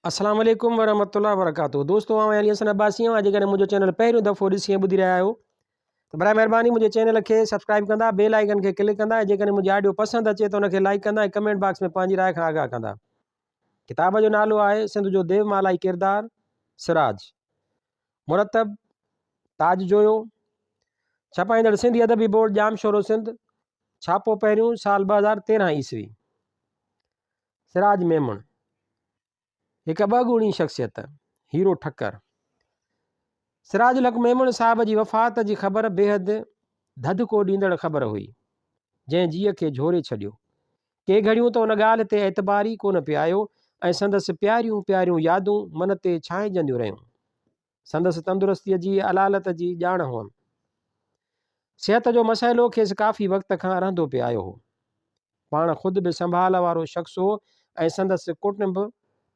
السلام عليڪم ورحمة الله وبرڪاته دوستو آئون علي حسن عباسي آهيان جيڪڏهن منهنجو چينل پهريون دفعو ڏسي ۽ ٻڌي رهيا آهيو ته برائي مهرباني منهنجي چينل کي سبسڪرائب ڪندا بيل آئيڪن کي ڪلڪ ڪندا ۽ جيڪڏهن منهنجي آڊيو پسند اچي ته ان کي لائڪ ڪندا ۽ ڪمينٽ باڪس ۾ پنهنجي راء کان آگاهه ڪندا. ڪتاب جو نالو آهي سنڌ جو ديومالائي ڪردار سراج. مرتب تاج جويو، ڇپائيندڙ سنڌي ادبي بورڊ ڄامشورو سنڌ، ڇاپو پهريون سال 2013 عيسوي. سراج ميمڻ هڪ ٻه ڳوڻي شخصيت، هيرو ٺڪر. سراج الحق ميمڻ صاحب جي وفات جي خبر بيحد ڌڌڪو ڏيندڙ خبر هئي، جنهن جيء کي جهوري ڇڏيو. ڪي گهڙيون ته ان ڳالهه تي اعتبار ئي ڪونه پئي آيو ۽ سندس پياريون پياريون يادون من تي ڇانئجنديون رهيون. سندس تندرستيء جي علالت جي ڄاڻ هئم. صحت جو مسئلو کيس ڪافي وقت کان رهندو پئي آيو هو. پاڻ خود به سنڀال وارو شخص هو ۽ سندس ڪٽنب،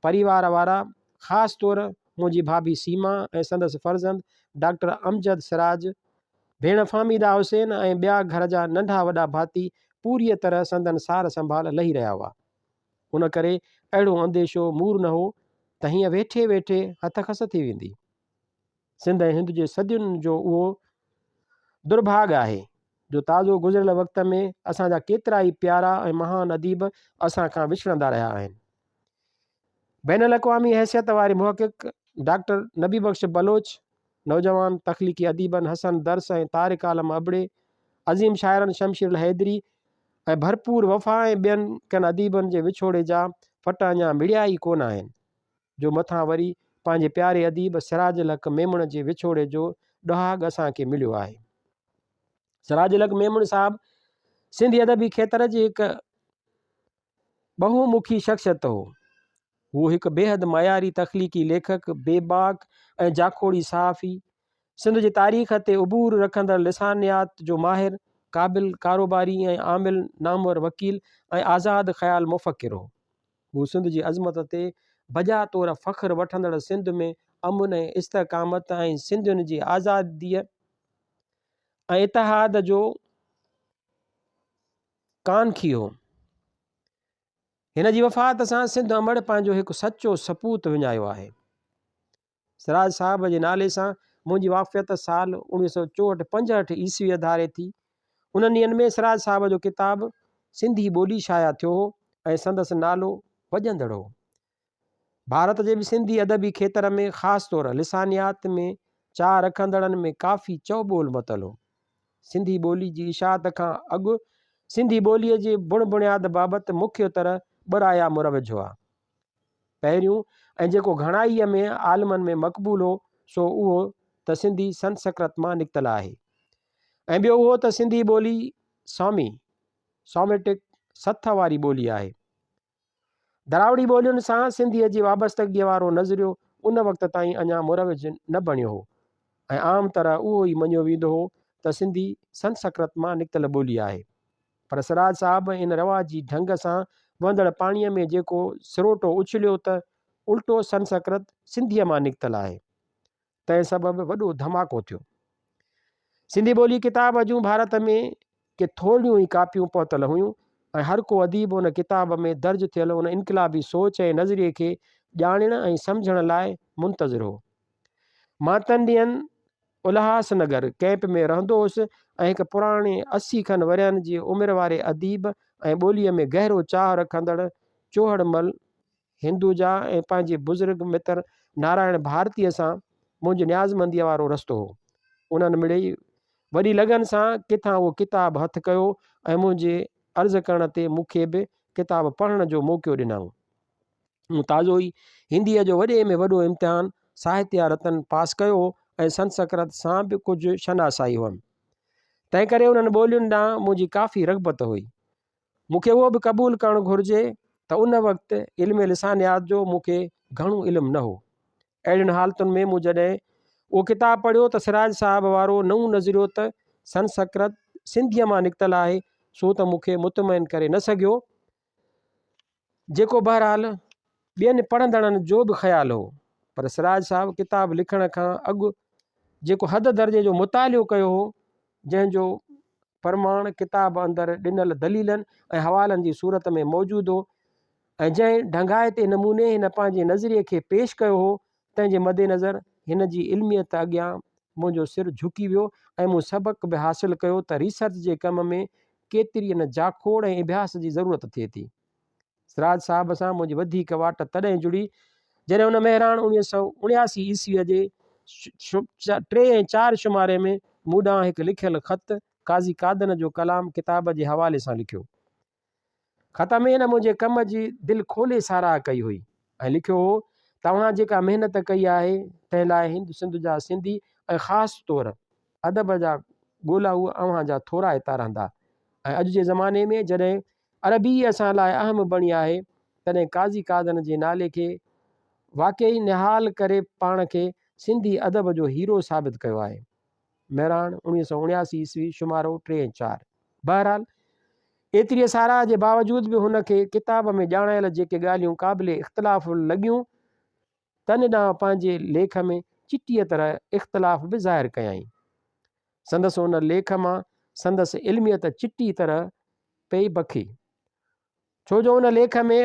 پريوار وارا، خاص طور منهنجي ڀاڀي سيما ۽ سندس فرزند ڊاڪٽر امجد سراج، ڀيڻ فهميده حسين ۽ ٻيا گهر جا ننڍا وڏا ڀاتي پوريء طرح سندن سار سنڀال لهي رهيا هئا. ان ڪري اهڙو انديشو مور نه هو ته هيئن ويٺي ويٺي هٿ کس ٿي ويندي. سنڌ ۽ هند جي صدين جو اهو درڀاڳ آهي جو تازو گذريل وقت ۾ اسان جا ڪيترائي پيارا ۽ مهان اديب اسان کان وڇڙندا رهيا آهن. بين الاقوامي حيثيت واري محقق ڊاڪٽر نبي بخش بلوچ، نوجوان تخليقي اديبن حسن درس ۽ طارق عالم ابڙي، عظيم شاعرن شمشير الحيدري ۽ ڀرپور وفا ۽ ٻين ڪن اديبن جي وڇوڙي جا ڦٽ اڃا مڙيا ئي ڪونه آهن، جو مٿان وري پنهنجي پياري اديب سراج الحق ميمڻ جي وڇوڙي جو ڏهاڳ اسان کي مليو آهي. سراج الحق ميمڻ صاحب سنڌي ادبي کيتر جي هڪ بهومکي شخصيت هو. هو هڪ بيحد معياري تخليقي ليکڪ، بيباڪ ۽ جاکوڙي صحافي، سنڌ جي تاريخ تي عبور رکندڙ لسانيات جو ماهر، قابل ڪاروباري ۽ عامل نامور وڪيل ۽ آزاد خيال مفڪر هو. هو سنڌ جي عظمت تي بجا طور فخر وٺندڙ سنڌ ۾ امن ۽ استحڪامت ۽ سنڌين جي آزاديء ۽ اتحاد جو ڪانکي هو. هن جي وفات سان سنڌ امڙ پنهنجو هڪ سچو سپوت وڃايو آهي. سراج صاحب جي نالي سان منهنجي واقفيت سال 1964 65 عيسويء ڌاري ٿي. انهن ڏينهن ۾ سراج صاحب جو ڪتاب سنڌي ٻولي شايع ٿيو هو ۽ سندس نالو وڄندڙ هو. ڀارت جي به سنڌي ادبي کيتر ۾ خاص طور لسانيات ۾ چاهه رکندڙن ۾ ڪافي چئو ٻول متل هو. سنڌي ٻولي جي اشاعت کان اڳ سنڌي ٻوليء جي بڻ بڻياد بابت مکيه طرح ٻه رايا مروج هئا. پهريون ۽ جيڪو گهڻائيء ۾ عالمن ۾ مقبول هو سو اهو ته سنڌي سنسڪرت مان نڪتل آهي ۽ ٻيو اهو ته سنڌي ٻولي سامي، Somatic، سٿ واري ٻولي آهي. دراوڙي ٻولين سان سنڌيء جي وابستگيء وارو نظريو ان وقت تائين اڃا مروج نه بڻيو هو ۽ عام طرح اهو ئي مڃيو ويندو هو ته سنڌي سنسڪرت مان نڪتل ٻولي آهي. پر سراج صاحب ان رواجي ڍنگ سان وهندڙ پاڻيء ۾ جيڪو سروٽو اڇليو ته الٽو سنسڪرت سنڌيء مان نڪتل آهي. تنهن سبب وڏو ڌماڪو ٿيو. سنڌي ٻولي ڪتاب جون ڀارت ۾ ڪي ٿورڙيون ئي ڪاپيون پهتل هيون ۽ هر ڪو اديب ان ڪتاب ۾ درج ٿيل ان انقلابي سوچ ۽ نظريي کي ڄاڻڻ ۽ سمجهڻ لاء منتظر هو. مان تن ڏينهن الهاس نگر ڪئمپ ۾ رهندو هوس ۽ هڪ پراڻي 80 کن ورهين جي عمر واري اديب ۽ ٻوليء ۾ گهرو چاهه رکندڙ چوهڙ مل هندوجا ۽ پنهنجي بزرگ متر نارائڻ ڀارتيء سان منهنجو نيازمنديء وارو رستو هو. انهن مڙئي وڏي لگن سان ڪٿان اهو ڪتاب هٿ ڪيو ۽ منهنجي عرض ڪرڻ تي مون کي به ڪتاب پڙهڻ جو موقعو ڏنائون. مون تازو ئي هنديء جو وڏي ۾ وڏو امتحان ساهتيه رتن پاس ڪيو هو ۽ سنسڪرت سان به ڪجهه شناسائي هئم. تنهنڪري انهن ٻولين ڏانهن منهنجي ڪافي رغبت هئي. مون کي اهو به قبول ڪرڻ گهرجي ته ان وقت علم لسانيات جو مون کي گهڻو علم نه هو. اهڙين حالتن ۾ مون جڏهن اهو ڪتاب پڙهيو ته سراج صاحب وارو نئون نظريو ته سنسڪرت سنڌيء مان نڪتل آهي سو ته مون کي مطمئن ڪري نه سگهيو، جيڪو بهرحال ٻين پڙهندڙن جو به خيال هو، پر سراج صاحب ڪتاب لکڻ کان اڳ جيڪو حد درجي جو مطالعو ڪيو هو، جنهن جو پرماڻ ڪتاب اندر ڏنل دليلن ۽ حوالن جي صورت ۾ موجود هو. ۽ جنهن ڍنگائتي نموني هن پنهنجي نظريي کي پيش ڪيو هو، تنهن جي مدنظر هن جي علميت اڳيان منهنجو سر جهڪي ويو ۽ مون سبق به حاصل ڪيو ته ريسرچ جي ڪم ۾ ڪيتري نه جاکوڙ ۽ اڀياس جي ضرورت ٿئي ٿي. سراج صاحب سان منهنجي وڌيڪ واٽ تڏهن جڙي، جڏهن هن مهراڻ 1979 عيسويء جي ٽي ۽ چار شماري ۾ مون ڏانهن هڪ لکيل خط قاضي قادن جو ڪلام ڪتاب جي حوالي سان لکيو. خط ۾ هن منهنجي ڪم جي دل کولي ساراهه ڪئي هئي ۽ لکيو هو، توهان جيڪا محنت ڪئي آهي، تنهن لاء هند سنڌ جا سنڌي ۽ خاص طور ادب جا ڳولائو اوهان جا ٿورائتا رهندا ۽ اڄ جي زماني ۾ جڏهن عربي ئي اسان لاء اهم بڻي آهي، تڏهن قاضي قادن جي نالي کي واقعي نهال ڪري پاڻ کي سنڌي ادب جو هيرو ثابت ڪيو آهي. مهراڻ، 1979 عيسوي، شمارو 3 ۽ 4. بهرحال، ايتريء ساراهه جي باوجود به هن کي ڪتاب ۾ ڄاڻايل جيڪي ڳالهيون قابل اختلاف لڳيون، تن ڏانهن پنهنجي ليک ۾ چٽيء طرح اختلاف به ظاهر ڪيائين. سندس ان ليک مان سندس علميت چٽي طرح پئي بکي. ڇو جو ان ليک ۾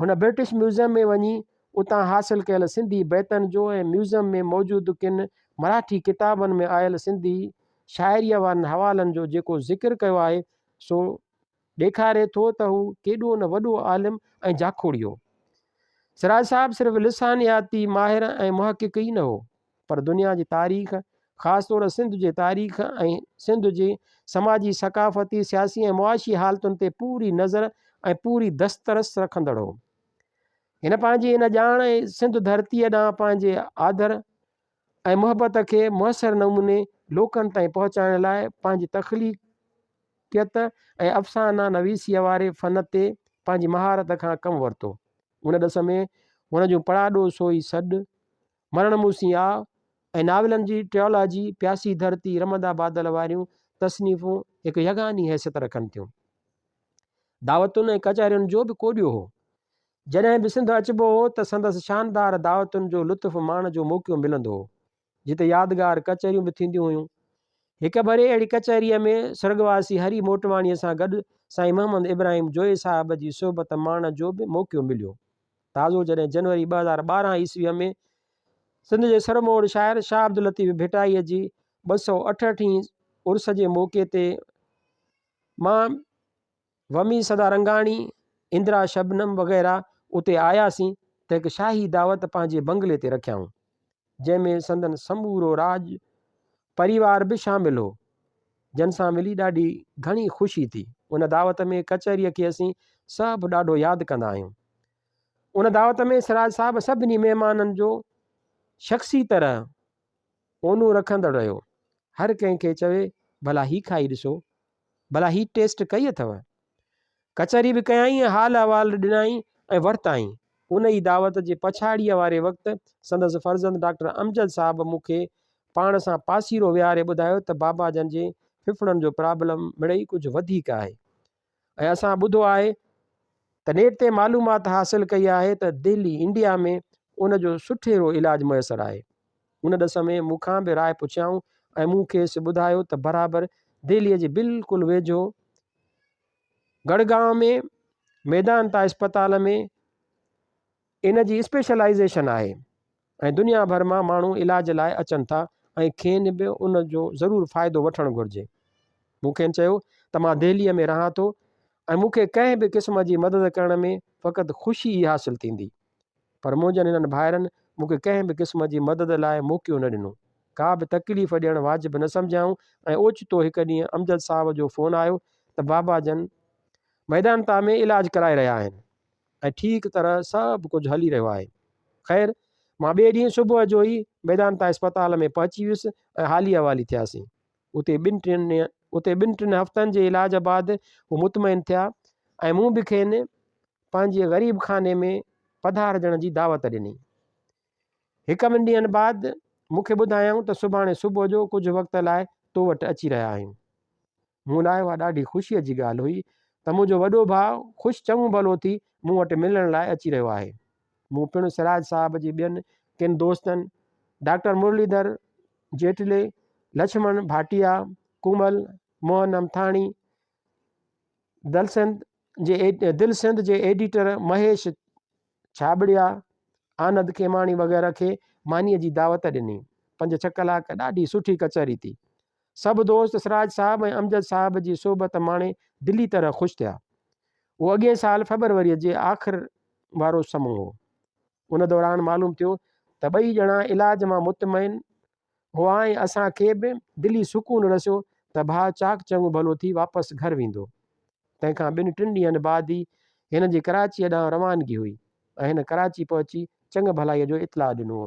هن برٽش ميوزيم ۾ وڃي اتان حاصل ڪيل سنڌي بيتن جو ۽ ميوزيم ۾ موجود ڪن مراٺي ڪتابن ۾ آيل سنڌي شاعريء وارن حوالن جو جيڪو ذڪر ڪيو آهي سو ڏيکاري ٿو ته هو ڪيڏو نه وڏو عالم ۽ جاکوڙي هو. سراج صاحب صرف لسانياتي ماهر ۽ محقق ئي نه هو پر دنيا جي تاريخ، خاص طور سنڌ جي تاريخ ۽ سنڌ جي سماجي، ثقافتي، سياسي ۽ معاشي حالتن تي پوري نظر ۽ پوري دسترس رکندڙ هو. هن پنهنجي ان ڄاڻ ۽ سنڌ ڌرتيء ڏانهن پنهنجي آڌر ۽ محبت کي موثر نموني لوڪن تائين پهچائڻ لاء پنهنجي تخليقيت ۽ افسانه نويسيء واري فن تي پنهنجي مهارت کان ڪم ورتو. ان ڏس ۾ هن جون پڙاڏو سوئي سڏ، مرڻ مون سين آء ۽ ناولن جي ٽريالاجي پياسي ڌرتي رمندا بادل واريون تصنيفون هڪ يگاني حيثيت رکن ٿيون. دعوتن ۽ ڪچهرين جو به ڪوڏيو هو. جڏهن به سنڌ اچبو هو ته سندس شاندار دعوتن جو لطف ماڻڻ جو موقعو ملندو هو، جتي يادگار ڪچهريون به ٿينديون هيون. هڪ ڀيري اهڙي ڪچهريء ۾ سرڳواسي هري موٽواڻيء سان گڏ سائين محمد ابراهيم جويي صاحب جي صحبت ماڻڻ جو به موقعو مليو. تازو جڏهن جنوري 2012 عيسويء ۾ سنڌ جي سرموڙ شاعر شاهه عبداللطيف ڀٽائيء جي 268 هين عرس جي موقعي تي مان، ومي سدا رنگاڻي، اندرا شبنم وغيره اتي آياسين ته هڪ شاهي دعوت پنهنجي بنگلي تي رکيائون، جنهن ۾ سندن سمورو راڄ پريوار به شامل هو، جن سان ملي ڏاڍي گهڻي خوشي ٿي. ان دعوت ۾ ڪچهريء کي اسين سڀ ڏاڍو ياد ڪندا آهيون. ان دعوت ۾ سراج صاحب سڀني مهمانن جو شخصي طرح اونو رکندڙ رهيو. هر ڪنهن کي چوي ڀلا هي کائي ڏسو، ڀلا هي ٽيسٽ ڪئي اٿو؟ ڪچهري به ڪيائين ۽ حال احوال ڏنائين ۽ ورتائين. ان ئي دعوت جي پڇاڙيء واري وقت سندس فرزند ڊاڪٽر امجد صاحب مون کي پاڻ سان پاسيرو ويهاري ٻڌايو ته بابا جن جي ڦڦڙن جو پرابلم مڙئي ڪجهه وڌيڪ آهي ۽ اسان ٻڌو آهي ته نيٽ تي معلومات حاصل ڪئي آهي ته دهلي انڊيا ۾ ان جو سٺيرو علاج ميسر آهي. ان ڏس ۾ مون کان به راء پڇيائون ۽ مون کيس ٻڌايو ته برابر دهليء جي بلڪل ويجهو گڙگائون ۾ ميدانتا اسپتال ۾ ان جي اسپيشلائيزيشن آهي ۽ دنيا ڀر مان ماڻهو علاج لاء اچن ٿا ۽ کين به ان جو ضرور فائدو وٺڻ گهرجي. مون کين چيو ته مان دهليء ۾ رهان ٿو ۽ مون کي ڪنهن به قسم جي مدد ڪرڻ ۾ فقط خوشي ئي حاصل ٿيندي. پر منهنجن هنن ڀائرن مون کي ڪنهن به قسم جي مدد لاء موقعو نه ڏنو. ڪا به تڪليف ڏيڻ واجب نه سمجهيائون ۽ اوچتو هڪ ڏينهن امجد صاحب جو فون آيو ته بابا جن ميدانتا ۾ علاج ڪرائي رهيا آهن ۽ ٺيڪ طرح سڀ ڪجهه هلي رهيو آهي. خير مان ٻئي ڏينهن صبح جو ئي ميدانتا اسپتال ۾ پهچي ويس ۽ حالي احوالي ٿياسين. اتي ٻن ٽن اتي ٻن ٽن هفتن جي علاج بعد هو مطمئن ٿيا ۽ مون به کين پنهنجي غريب خاني ۾ پڌارجڻ جي دعوت ڏني. هڪ ٻن ڏينهن بعد مون کي ٻڌايائون ته سڀاڻي صبح جو ڪجهه وقت لاء تو وٽ اچي رهيا آهيون. مون لاء اها ڏاڍي خوشيء جي ڳالهه هئي ته منهنجو وڏو ڀاء خوش چڱو ڀلو ٿي مون وٽ ملڻ لاء اچي رهيو آهي. مون پڻ سراج صاحب جي ٻين ڪن دوستن ڊاڪٽر مرليڌر جيٽلي، لڇمڻ ڀاٽيا، ڪومل موهن امٿاڻي، دلسنڌ جي دل سنڌ جي ايڊيٽر مهيش ڇاٻڙيا، آنند کيماڻي وغيره کي مانيء جي دعوت ڏني. پنج ڇهه ڪلاڪ ڏاڍي سٺي ڪچهري ٿي. سڀ دوست سراج صاحب ۽ امجد صاحب جي صحبت ماڻي دلي طرح خوش ٿيا. اهو اڳئين سال فيبروريء جي آخر وارو سمو هو. ان دوران معلوم ٿيو ته ٻئي ڄڻا علاج مان مطمئن هئا ۽ اسان کي به دلي سڪون رسيو ته ڀاء چاق چڱو ڀلو ٿي واپس گهر ويندو. تنهن کان ٻن ٽن ڏينهن بعد ئي هن جي ڪراچيء ڏانهن روانگي هئي ۽ هن ڪراچي پهچي چڱ ڀلائيء جو اطلاع ڏنو.